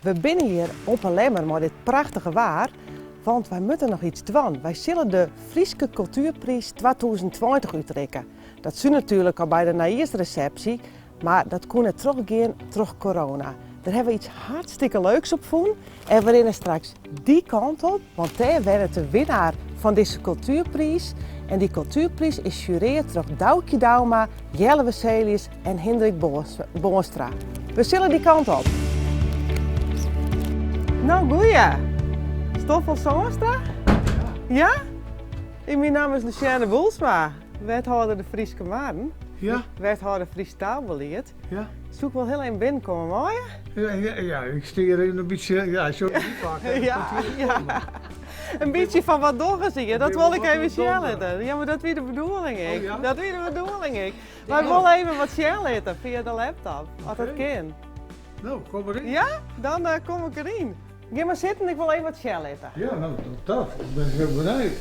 We binne hjir op 'e Lemmer mei dit prachtige waar, want wy moatte noch iets dwaan. Wy sille de Fryske Kultuerpriis 2020 útrikke. Dat soe natuerlik al by de nijjiersresepsje, mar dat koe net trochgean troch corona. Dêr hawwe we iets hartstikke leuks op fûn en we rinne straks dy kant op, want dêr wennet de winnaar fan dizze kultuerpriis. En dy kultuerpriis is sjureard troch Douwkje Douma, Jelle Wesselius en Hindrik Boonstra. We sille dy kant op. No goeie! Stoffel Zandstra? Ja? Myn namme is Lucienne Boelsma, wethâlder de Fryske Marren. Ja. Wethâlder Frysk taalbelied. Ja. Soe ik wol hiel even binnenkomme, mei je? Ja, ja, ja, ik stean hjir even in bytsje, ja, sjoch ik pakken. Ja, ja. In bytsje fan wat dogge se hjir, dat wol ik even sjen litte. Ja, mar dat wie de bedoeling ek. Oh, ja? Dat wie de bedoeling ek. Wy wolle even wat sjen litte fia de laptop, as dat kin. No, kom mar yn. Ja? Dan kom ik deryn. Gean mar sitten, ik wol even wat sjen litte. Ja, no, doch dat. Ik bin hiel benijd.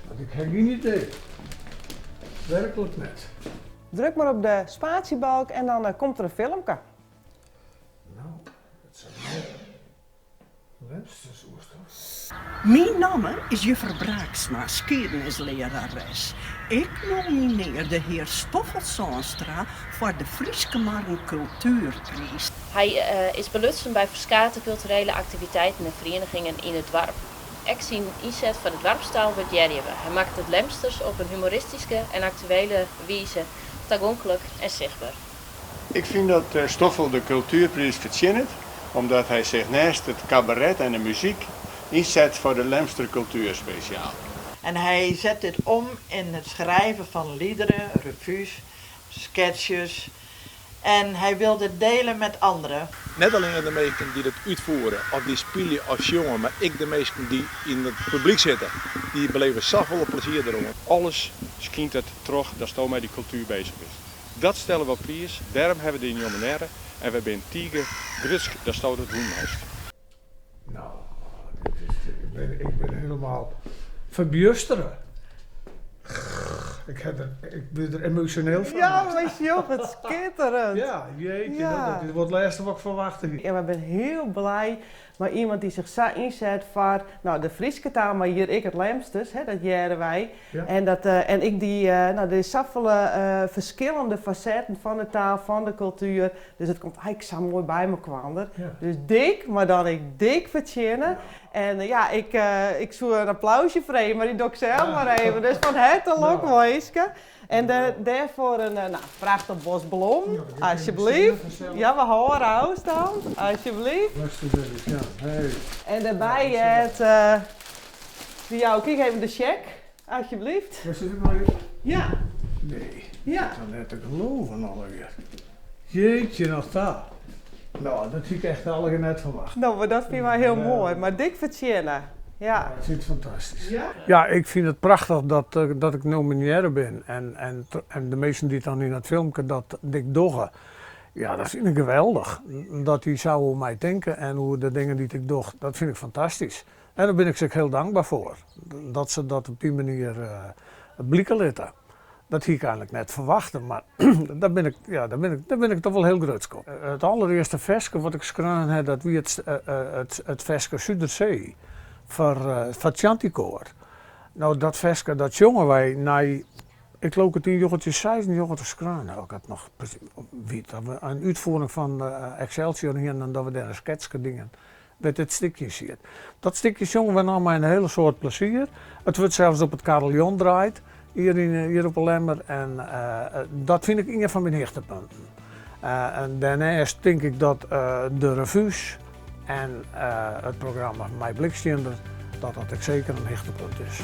Want ik ha gjin idee. Werklik net. Druk mar op de spatiebalk en dan komt der in filmke. No, dat sil net. Lemsters oerstof. Myn namme is juffer Braaksma, skiednislearares. Ik nominear de hear Stoffel Zandstra foar de Fryske Marren Kultuerpriis. Hy is belutsen by ferskate kulturele aktiviteiten en ferienigingen yn it doarp. Ek syn ynset foar de doarpstaal wurdearje we. Hy makket it Lemsters op in humoristyske en aktuele wize tagonklik en sichtber. Ik fyn dat Stoffel de kultuerpriis fertsjinnet, omdat hy sich neist it kabaret en de muzyk ynset foar de Lemster kultuer spesjaal. En hij zet dit om in het schrijven van liederen, revues, sketches en hij wil dit delen met anderen. Net allinne de minsken dy't it útfiere of dy't spylje of sjonge, mar ek de minsken dy't yn it publyk sitte, dy beleve safolle plezier deroan. Alles skynt it troch datsto mei dy kultuer bezich bist. Dat stelle we op priis, dêrom hawwe we dy nominearre en wy binne tige grutsk datsto dat wûn hast. No, dit is, ik bin hielendal ferbjustere. Ik ha der, ik bin der emosjoneel fan. Ja, mar sjoch, it skitterend. Ja, jeetje, no, dat is wol it lêste wat ik ferwachte hie. En wy binne hiel blij mei iemand dy't sich sa ynset foar, no, de Fryske taal, mar hjir ek it Lemsters, hè, dat hearre wy. En dat, en ek dy, no, der is safolle ferskillende fasetten fan de taal, fan de kultuer. Dus it komt eigentlik sa moai by mekoar. Dus dik, mar dan ek dik fertsjinne. En ja, ik, ik soe in applausje freegje, mar dy doch ik sels mar even. Dus fan herte lokwinske. En dêrfoar in, no, prachtich bos blommen, alsjeblieft. Ja, we hâlde ôfstân, alsjeblieft. En dêrby heart, dy jou ik ek even de sjek, alsjeblieft. Ja. Nee, dat is net te geloven allegear. Jeetje noch ta. No, dat hie ik echt allegear net ferwachte. No, mar dat fine wy hiel moai. Mar dik fertsjinne. Ja. Ik fyn it fantastysk. Ja, ik fyn it prachtich dat, dat ik nominearre bin en, en, en de minsken dy't dan yn dat filmke dat dik dogge, ja, dat fyn ik geweldich. Dat dy sa oer my tinke en oer de dingen dy't ik doch, dat fyn ik fantastysk. En dêr bin ik se ek hiel dankber foar, dat se dat op dy manier blike litte. Dat hie ik eigenlik net ferwachte, mar dêr bin ik, ja, dêr bin ik, dêr bin ik toch wol hiel grutsk op. It alderearste ferske wat ik skreaun ha, dat wie it, it, it ferske Sudersee foar, foar it shantykoar. No, dat ferske dat sjonge wy nei, ik leau ik it yn njoggentjinhûndertseisennjoggentich skreaun ha, as ik it noch wit. Dat we in útfiering fan Excelsior hienen en dat we dêr in sketske dienen. Wêr't dit stikje yn siet. Dat stikje sjonge we no mei in hiele soad plezier. It wurdt sels op it kariljon draaid, hjir yn hjir op 'e Lemmer en dat fyn ik ien fan myn hichtepunten. En dêrneist tink ik dat de revu's en it programma Mei Blikstiender, dat dat ek seker in hichtepunt is.